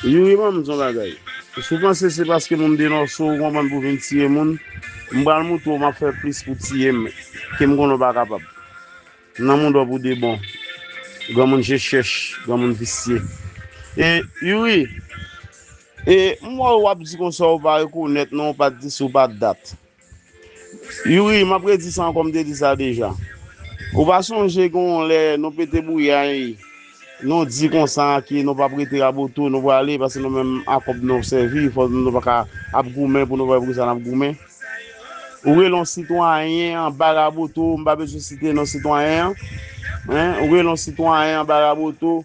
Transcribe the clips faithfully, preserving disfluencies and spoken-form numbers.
Youri, ban m di yon bagay. Si w panse se paske moun denonse w, w konprann, pou vin tiye moun, m pral montre w m ap fè plis pou tiye m ke m konnen w pa kapab. Nan mond w pou de bon. Granmoun je chèch, granmoun visye. E, Youri, e, m wè w ap di konsa w pa rekonèt non, w pa t di si w pa t dat. Youri, m ap redi sa ankò, m te di sa deja. Ou pa sonje gen yon lè nou pete bouyay, nou di konsa ke nou p ap rete Raboto, nou prale, paske nou menm a kòb nou sèvi, fò nou pa ka ap goumen pou nou wè poukisa n ap goumen. Ou rele yon sitwayen anba Raboto, m pa bezwen site non sitwayen an. Hein? Ou rele yon sitwayen anba Raboto,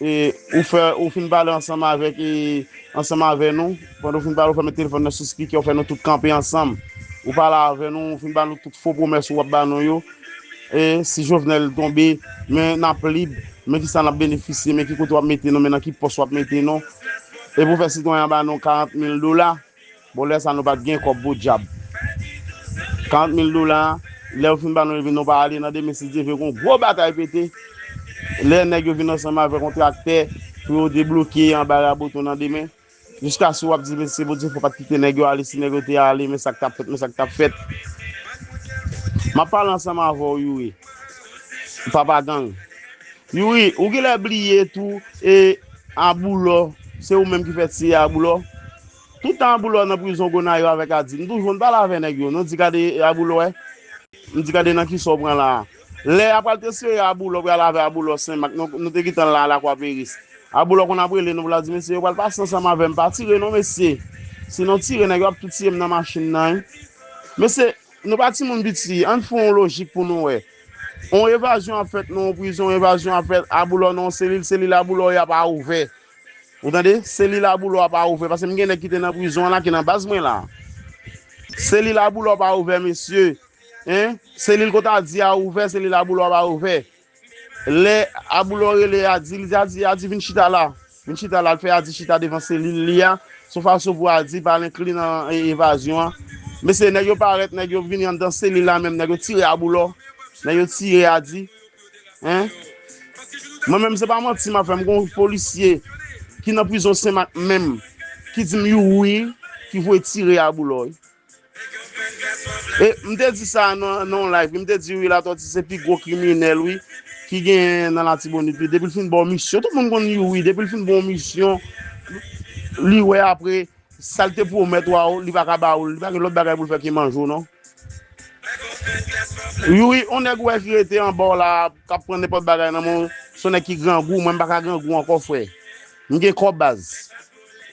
e, ou fè, ou fin pale ansanm avèk, e, ansanm avè nou. Pandan ou fin pale, ou fè met telefòn nan sou spikè, ou fè nou tout kanpe ansanm. Ou pale avè nou, ou fin ba nou tout fo pwomès ou ap ba nou yo. E si Jovenel tonbe, men n ap lib, men kisa n ap benefisye, men ki kote w ap mete nou, men nan ki pòs w ap mete nou. Epi ou fè sitwayen an ba nou karant mil dola. Bon, lè sa nou pa t gen kòb podyab. Karant mil dola, lè yo fin ba nou, epi nou pa ale nan demen, si Dye vle, gon gwo batay pete. Lè nèg yo vin ansanm avèk yon traktè pou yo debloke anba Raboto nan demen. Jiskaske w ap di, mesye, Bondye fè w pa t kite nèg yo ale, si nèg yo te ale, men sa k t ap fèt, men sa k t ap fèt. M ap pale ansanm avè w, Youri. Papa gang. Youri, ou genlè bliye tou, e Aboulò, se ou menm ki fè tiye Aboulò. Tout tan Aboulò nan prizon Gonayiv avèk Adil, m toujou konn pale avè nèg yo. Nou di gade Aboulò, wè. M di gade nan kisa w pran la a. Lè y ap pral transfere Aboulò, pral avè Aboulò Senmak, nou, nou te gentan la, Lakwa Peris. Aboulò konn ap rele nou pou l ap di, mesye, yo pral pase ansanm avè m, pa tire non, mesye. Si nou tire, nèg yo ap tou tiye m nan machin nan, wi. Mesye, nou pa timoun piti, ann fè yon lojik pou nou wè. On evazyon ap fèt nan yon prizon, on evazyon ap fèt, Aboulò nan yon selil, selil Aboulò y ap a ouvè. Ou tande? Selil Aboulò ap a ouvè, paske m gen nèg ki te nan prizon an la, ki nan baz mwen la. Selil Aboulò ap a ouvè, mesye. Hein? Selil kote Adil a ouvè, selil Aboulò ap a ouvè. Lè Aboulò rele Adil, li di, Adil, Adil vin chita la. Vin chita la, l fè Adil chita devan selil li a. Se yon fason pou Adil pa al enkli nan e, evazyon an. Mesye, nèg yo parèt, nèg yo vini anndan selil la menm, nèg yo tire Aboulò. Nèg yo tire Adil. Hein? Mwen menm, se pa manti m ap fè, m gon polisye ki nan prizon Senmak menm, ki di m Youri ki voye tire Aboulò, wi. E m te di sa nan, nan yon live, wi, m te di, wi, Latòti se pi gwo kriminèl, wi, ki genyen nan Latibonit, wi. Depi l fin ba w misyon, tout moun konn Youri, depi l fin ba w misyon, li wè apre, sa l te pwomèt ou a, li pa ka ba ou l, li pa gen lòt bagay pou l fè ke manje w, non. Youri, on nèg ou wè ki rete anba w la, k ap pran nenpòt bagay nan men w, se on nèg ki grangou, mwen m pa ka grangou ankò, frè. M gen kòb, baz.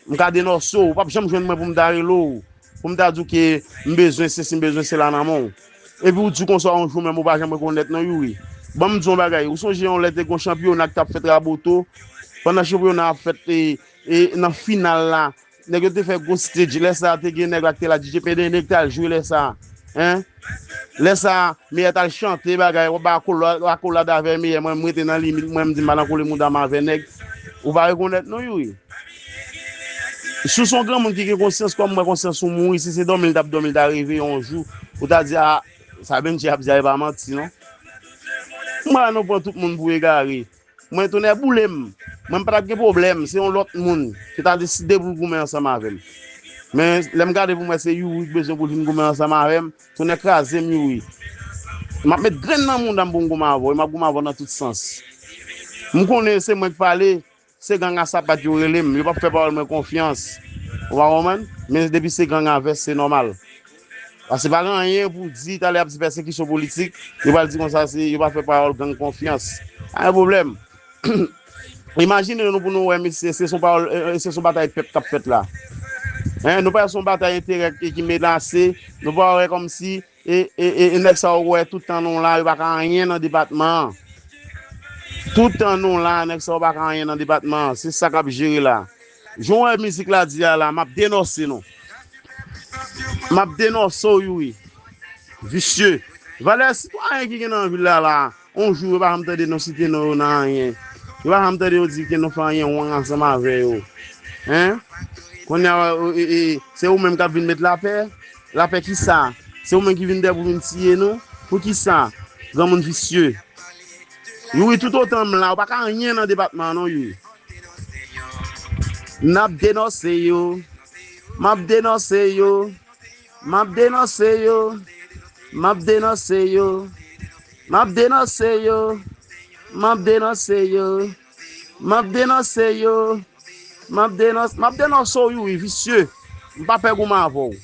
M ka denonse w, ou p ap janm jwenn mwen pou m ta rele w, pou m ta di w ke m bezwen sesi, m bezwen sela nan men w. Epi ou di konsa yon jou menm ou pa janm rekonèt non, Youri. Ban m di w yon bagay, ou sonje yon lè te gon chanpyona ki t ap fèt Raboto, pandan chanpyona ap fèt, e, e, nan final la, nèg yo te fè gwo stage, lè sa a te gen nèg la ki te la, D J P D N ki t al jwe lè sa a. Hein? Lè sa a, Meyè t al chante bagay, w ap bay akolad, akolad avè Meyè, mwen m rete nan limit, mwen m di m pa nan kole mouda m avè nèg. Ou pa rekonèt non, Youri. Si w se yon granmoun ki gen konsyans kòm mwen, konsyans ou mouri, si se dòmi l t ap dòmi, l ta reveye yon jou, ou ta di, a, sa Bendji ap di a, e pa manti non. Mwen, nou pran tout moun pou egare. Mwen, tonnè boule m. Mwen, m pa t ap gen pwoblèm. Se yon lòt moun ki ta deside pou l goumen ansanm avè m. Men, lè m gade pou m wè se Youri ki bezwen pou l vin goumen ansanm avè m, tonnè kraze m, Youri. M ap met grenn nan mouda m pou m goumen avè w. E m ap goumen avè w nan tout sans. M konnen se mwen k pale, se gang a sapat yo rele m. Yo p ap fè pawòl mwen konfyans. Ou pa konprann? Men depi se gang a vès, se nòmal. Paske pa gen anyen pou di, talè y ap di pèsekisyon politik, yo pral di konsa se, yo pa fè pawòl gang konfyans. Pa gen pwoblèm. Imajine nou pou nou wè, mesye, se son pawòl, e, e, se son batay pèp k ap fèt la. Hein, nou pa wè se yon batay enterè ki, ki menase, nou pa wè kòmsi, e, e, e, e nèg sa yo wè tout tan nou la, yo pa ka anyen nan depatman an. Tout tan nou la, nèg sa yo pa ka anyen nan depatman an. Se sa k ap jere la. Jan w wè mizik la di a la, m ap denonse nou. M ap denonse w, Youri. Visye. Valè sitwayen ki gen nan vil la la, on jou yo pa janm tande nou site non yo nan anyen. Yo pa janm tande yo di ke nou fè anyen wrong ansanm avè yo. Hein? Kounye a, e, e, e, se ou menm k ap vin met lapè? Lapè kisa? Se ou menm ki vin dèyè pou vin tiye nou? Poukisa? Granmoun visye. Youri, toutotan m la, ou pa ka anyen nan depatman an non, Youri. N ap denonse yo. M ap denonse yo. M ap denonse yo. M ap denonse yo. M ap denonse yo. M ap denonse yo. M ap denonse yo. M ap denonse, m ap denonse w, Youri, visye. M pa pè goumen avè w.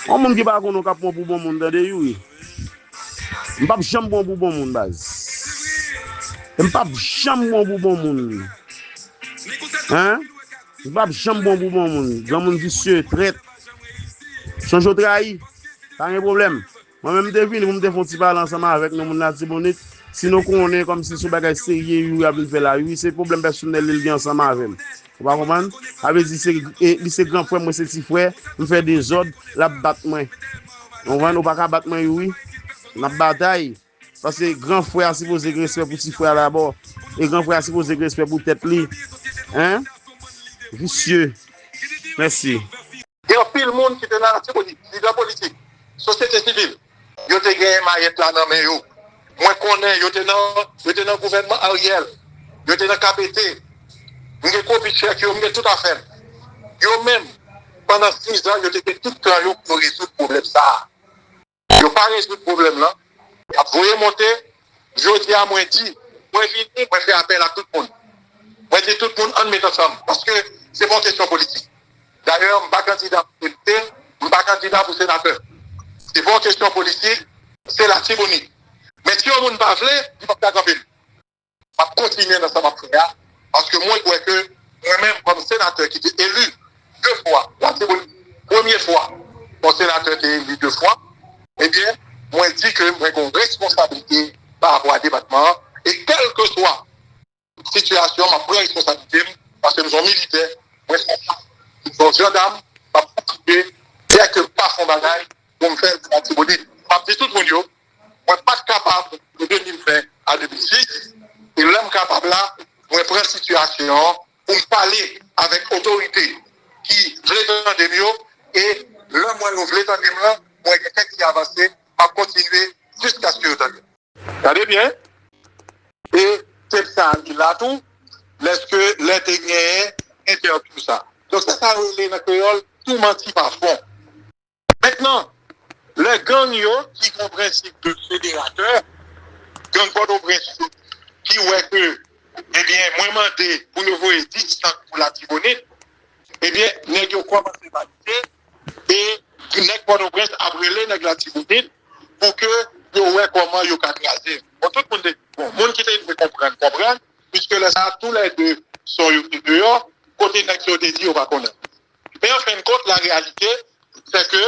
Yon moun ki pa konnen w k ap pran w pou bon moun, tande, Youri. M p ap janm pran w pou bon moun, baz. M p ap janm pran w pou bon moun. Hein? M p ap janm pran w pou bon moun. Granmoun visye, trèt. Chonje w trayi. Pa gen pwoblèm. Mwen menm, m te vini pou m te fè yon ti pale ansanm avèk nou, moun Latibonit. Si nou konnen kòmsi se yon bagay serye, Youri ap vin fè la. Youri, se pwoblèm pèsonèl li, li gen ansanm avè m. Ou pa konprann? Sa vle di, se, e, li se gran frè m, mwen se ti frè. M fè dezòd, l ap bat mwen. Ou konprann? Ou pa ka bat mwen, Youri. N ap batay. Paske gran frè a sipoze gen respè pou ti frè a dabò. E gran frè a sipoze gen respè pou tèt li. Hein? Visye. Mèsi. Gen anpil moun ki te nan Latibonit, lidè politik, sosyete sivil, yo te genyen mayèt la nan men yo. Mwen konnen yo te nan, yo te nan gouvènman Ariel, yo te nan K B T. M gen kopi chèk yo, m gen tout afè m. Yo menm, pandan sis an, yo te gen tout tan yo pou yo rezoud pwoblèm sa a. Yo pa rezoud pwoblèm nan. Y ap voye monte. Jodi a, mwen di, mwen vini, mwen fè apèl a tout moun. Mwen di tout moun, ann met ansanm. Paske se pa yon kesyon politik. Dayè, m pa kandida pou depite, m pa kandida pou senatè. Se pa yon kesyon politik, se Latibonit. Men si yon moun pa vle, li p ap ka kanpe m. M ap kontinye nan sa m ap fè a, paske mwen kwè ke mwen menm, kòm senatè ki te eli de fwa, la se premye fwa yon senatè te eli de fwa, ebyen, mwen di ke mwen gen yon responsablite pa rapò a depatman an, e kèlkeswa sitiyasyon, m ap pran responsablite m, paske m se yon militè, mwen se yon, m se yon jandam, m ap kontinye, dèke m pa fè yon bagay, pou m fè l pou Latibonit. M ap di tout moun yo, mwen pa t kapab, de de mil ven a de mil sis, e lè m kapab la, mwen pran sitiyasyon an pou m pale avèk otorite ki vle tande m yo, e lè m wè yo vle tande m lan, mwen gen kèk ti avanse, m ap kontinye jiskaske yo tande m. Gade byen, e tèm sa a li la tou, lèske lè te genyen entèvyou sa. Donk, se sa yo rele nan kreyòl, tou manti pa fon. Mentnan, lè gang yo ki gen yon prensip de federatè, gang Pòtoprens yo, ki wè ke, ebyen, mwen mande pou yo voye dis tank pou Latibonit, ebyen, nèg yo kòmanse panize, e nèg Pòtoprens ap rele nèg Latibonit pou ke yo wè kòman yo ka kraze. Bon, tout moun te, bon, moun ki te vle konprann, konprann, piske lè sa a, toulède son yo te deyò, kote nèg yo te di yo pa konnen. Men an fen de kont, la reyalite, se ke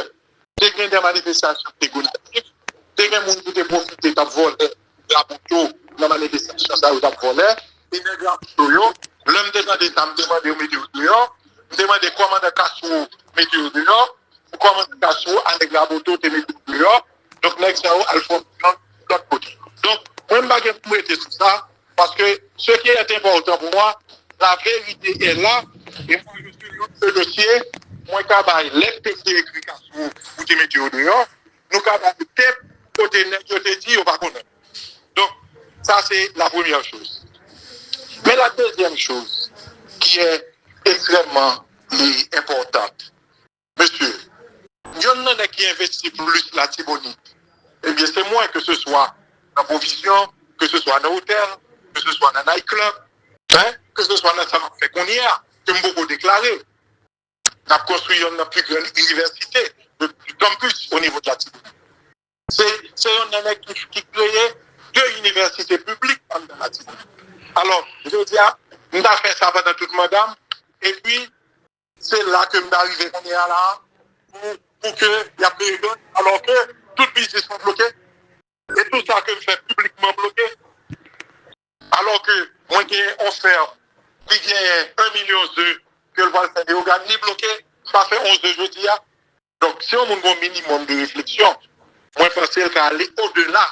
te gen de manifestasyon ki te gwo natif, te gen moun ki te pwofite t ap vòlè drapo nan manifestasyon sa yo t ap vòlè, e nèg drapo yo, lè m te tande sa, m te mande yo mete yo deyò, m te mande kòmandan Castro mete yo deyò, pou kòmanse Castro a nèg Raboto te mete yo deyò. Donk, nèg sa yo al fè yon lòt kote. Donk, mwen, m pa gen pou m rete sou sa, paske ce qui est important pour moi, la vérité est là, et moi, je suis l'homme de dossier, mwen ka bay lèt ke m te ekri Castro pou te mete yo deyò, nou ka bay tèt kote nèg yo te di yo pa konnen. Donk, sa se la première chose. Men la deuxième chose qui est extrêmement importante, mesye, yonn nan nèg ki envesti plis Latibonit, ebyen, se mwen, ke se swa nan pwovizyon, ke se swa nan otèl, ke se swa nan night club, hein, ke se swa nan sa m ap fè kounye a, ke m poko deklare. N ap konstwi yonn nan pli gran inivèsite, de kanpis o nivo de Latibonit. Se, se yonn nan nèg ki, ki kreye de inivèsite piblik anndan Latibonit. Alò, jodi a, m ta fè sa pandan tout manda m, epi se la ke m ta rive kounye a la, pou, pou ke y ap kreye gang, alò ke tout biznis mwen bloke, e tout sa ke m fè piblikman bloke. Alò ke mwen gen yon fèm ki genyen yon milyon ze ke l pral fè Leyogàn, li bloke, m pa fè yon ze jodi a. Donk, si yon moun gen yon minimòm de refleksyon, mwen panse l ka ale odela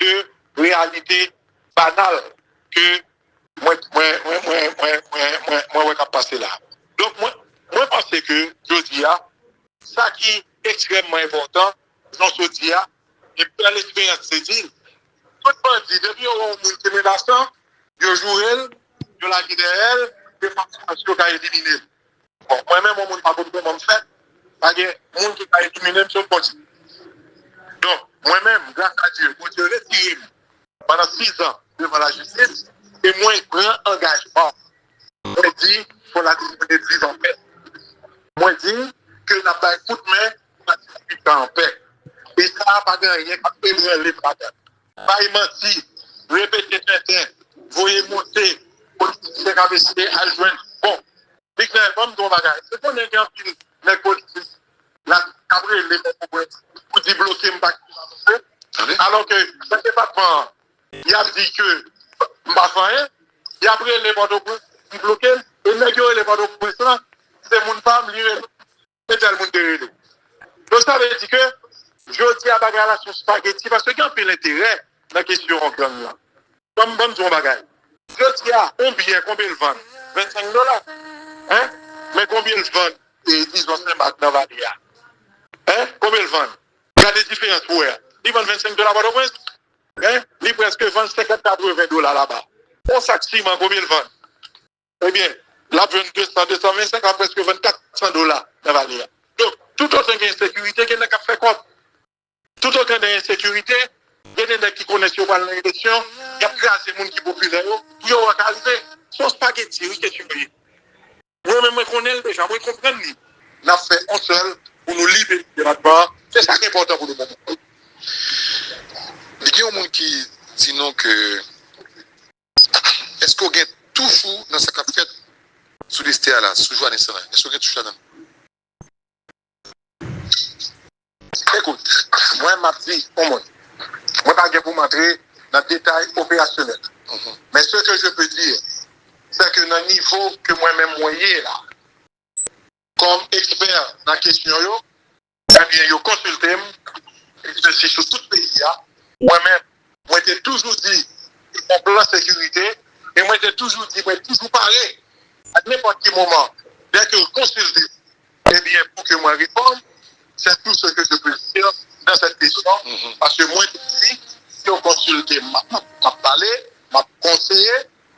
de reyalite banal ke mwen, mwen, mwen wè k ap pase la. Donk, mwen, mwen panse ke jodi a, sa ki ekstrèmman enpòtan, jan w sot di a, e Pè Lesperans te di l, tout bandi, depi yo wè yon moun ki menasan, yo joure l, yo lage dèyè l, ke konsekans yo ka elimine l. Bon, mwen menm, yon moun pa konn kòman m fèt, pa gen moun ki ka elimine m sot Bondye. Donk, mwen menm, gras a Dye, Bondye retire m pandan sis an devan lajistis, e mwen pran angajman. Mwen di, fò Latibonit viv anpè. Mwen di ke n ap bay kout men pou Latibonit anpè. E sa a pa gen anyen k ap ebranle m ladan l. Bay manti, repete tenten, voye monte, politisyen k ap eseye al jwenn. Bon, Big Nèg, ban m di w yon bagay. Se konnen gen anpil nèg politik la k ap rele Pòtoprens pou di bloke m pa kite m avanse. Alò ke nan depatman an, y ap di ke m pa fè anyen, y ap rele Pòtoprens pou di bloke m, e nèg yo rele Pòtoprens lan, se moun pa m, li rele, se tèl moun te rele. Donk, sa vle di ke jodi a bagay la se yon spageti, paske gen anpil enterè nan kesyon gang lan. Ban m, ban m di w yon bagay. Jodi a, yon biyè, konbyen l vann? Vennsenk dola. Hein? Men konbyen l vann, e, dizon, Senmak nan vale a? Hein? Konbyen l vann? Gade diferans pou wè a. Li vann vennsenk dola Pòtoprens? Hein? Li prèske vann senkant, katreven dola laba. Yon sak siman, konbyen l vann? Ebyen, l ap jwenn de san, de san vennsenk, l ap prèske vann kat san dola nan vale a. Donk, toutotan gen ensekirite, gen nèg k ap fè kòb. Toutotan gen ensekirite, gen de nèg ki konnen si yo pral nan eleksyon, y ap kraze moun ki popilè yo, pou yo wè ka rive. Se yon spageti, wi, kesyon yo ye. Mwen menm, mwen konnen l deja, mwen konprann li. N ap fè yon sèl pou nou libere depatman an. Se sa ki enpòtan pou nou moman. Li gen yon moun ki di nou ke, èske w gen toujou nan sa k ap fèt sou liste a la, sou Joanis lan? Èske w gen toujou ladan l? Ekout, mwen m ap di yon moun. Mwen pa gen pou m antre nan detay operasyonèl. Mhm. Men ce que je peux dire, c'est que nan nivo ke mwen menm mwen ye la, kòm ekspè nan kesyon yo, ebyen, yo konsilte m, e se si sou tout peyi a, mwen menm, mwen te toujou di, yon plan sekirite, e mwen te toujou di, mwen toujou pare, a nenpòt ki moman, dèke yo konsilte m, ebyen, pou ke mwen reponn, c'est tout ce que je peux dire dans cette question, paske mwen te di, si yo konsilte m, m ap, m ap pale, m ap konseye,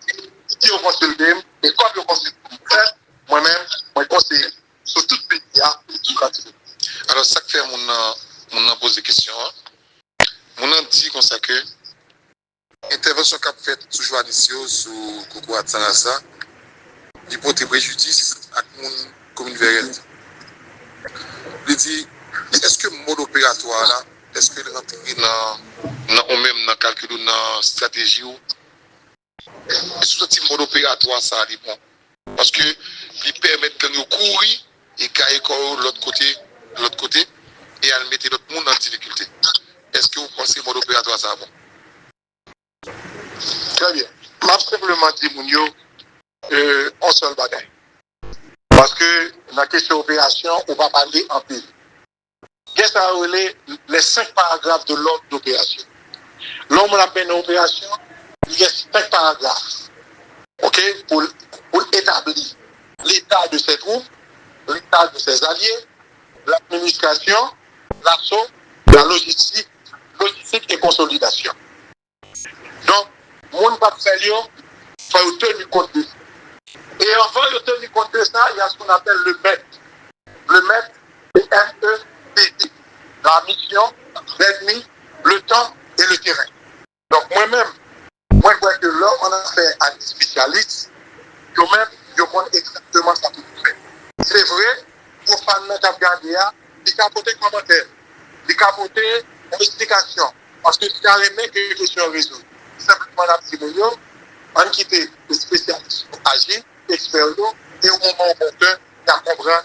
si yo konsilte m, e kòm yo konsilte m, mwen menm, mwen konseye sou tout peyi a, sou kantite. Alò, sa k fè moun nan, moun nan poze kesyon an, moun nan di konsa ke entèvansyon k ap fèt sou Joanis yo, sou Koko Atsan Rasa, li pote prejidis ak moun komin Vèrèt. Li di, èske mòd operatwa la, èske l rantre nan, nan ou menm, nan kalkil ou, nan estrateji w? Èske w santi mòd operatwa sa a li bon? Paske li pèmèt gang yo kouri e gaye kò yo lòt kote, lòt kote, e al mete lòt moun an difikilte. Èske w panse mòd operatwa sa a bon? Trè byen. M ap senpleman di moun yo, e, yon sèl bagay. Paske nan kesyon operasyon, ou pa pale anpil. Gen sa yo rele les cinq paragraphes de l'ordre d'opération. Lè yon moun ap mennen operasyon, li gen senk paragraf, ok, pou, pou l etabli l'état de ses troupes, l'état de ses alliés, l'administration, l'assaut, la logistique, logistique et consolidation. Donk, moun k ap fè l yo, fò yo teni kont de sa. E anvan yo teni kont de sa, y a ce qu'on appelle le MET. Le MET, c'est M E T T. La mission, l'ennemi, le temps et le terrain. Donk, mwen menm, mwen kwè ke lè w an afè ak de spesyalis, yo menm, yo konn egzakteman sa pou yo fè. Se vre, pwofàn nan k ap gade a, li ka pote kòmantè, li ka pote yon esplikasyon, paske li ta renmen ke kesyon an rezoud. Senpleman, n ap di moun yo, ann kite espesyalis yo aji, ekspè yo, e o moman opòten, y a konprann